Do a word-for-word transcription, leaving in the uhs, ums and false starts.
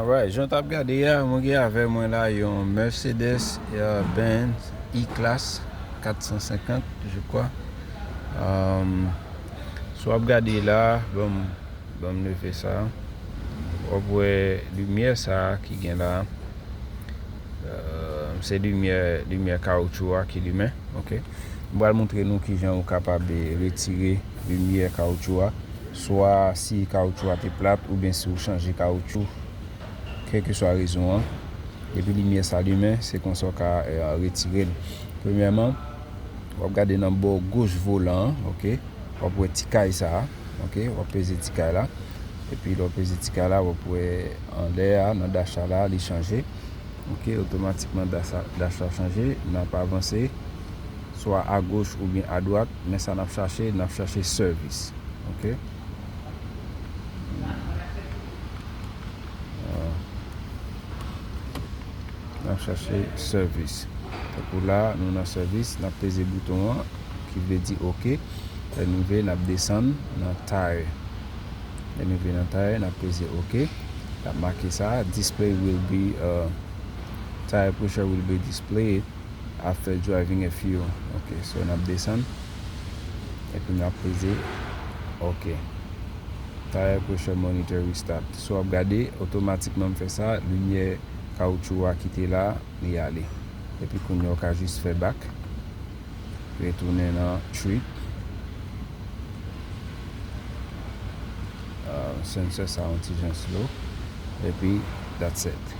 Alright, jan w t ap gade a, mwen gen avè mwen la yon Mercedes uh, Benz E-Class kat san senkant, je crois. Um, si w ap gade la, bon, bon, m leve sa. W ap wè limyè sa a ki gen la. Uh, se limyè, limyè kawoutchou a ki limen, ok? M pral montre nou kijan ou kapab retire limyè kawoutchou a. Swa si kawoutchou a te plat, oubyen si w chanje kawoutchou, kèlkeswa rezon an, depi limyè sa limen, se konsa w ka eh, retire l. Premyèman, w ap gade nan bò goch volan an, ok? W ap wè ti kay sa a, ok? W ap peze ti kay la. Epi lè w peze ti kay la, w ap wè anlè a, nan dach la, li chanje. Ok, otomatikman dach la chanje, n ap avanse. Swa agoch oubyen adwat, men sa n ap chache, n ap chache sèvis. Ok. N ap chache sèvis. Tankou la, nou nan sèvis, n ap peze bouton an, ki vle di ok. Lè n rive, n ap desann nan tire. Lè n rive nan tire, n ap peze ok. L ap make sa, display will be, uh, tire pressure will be displayed after driving a few. Ok, so n ap desann. Epi n ap peze ok. Tire pressure monitor restart. So w ap gade, otomatikman m fè sa, limyè kawoutchou a ki te la, li ale. Epi kounye a w ka jis fè back. Retounen nan trip. Uh, sensor sa yon ti jan slow. Epi, that's it.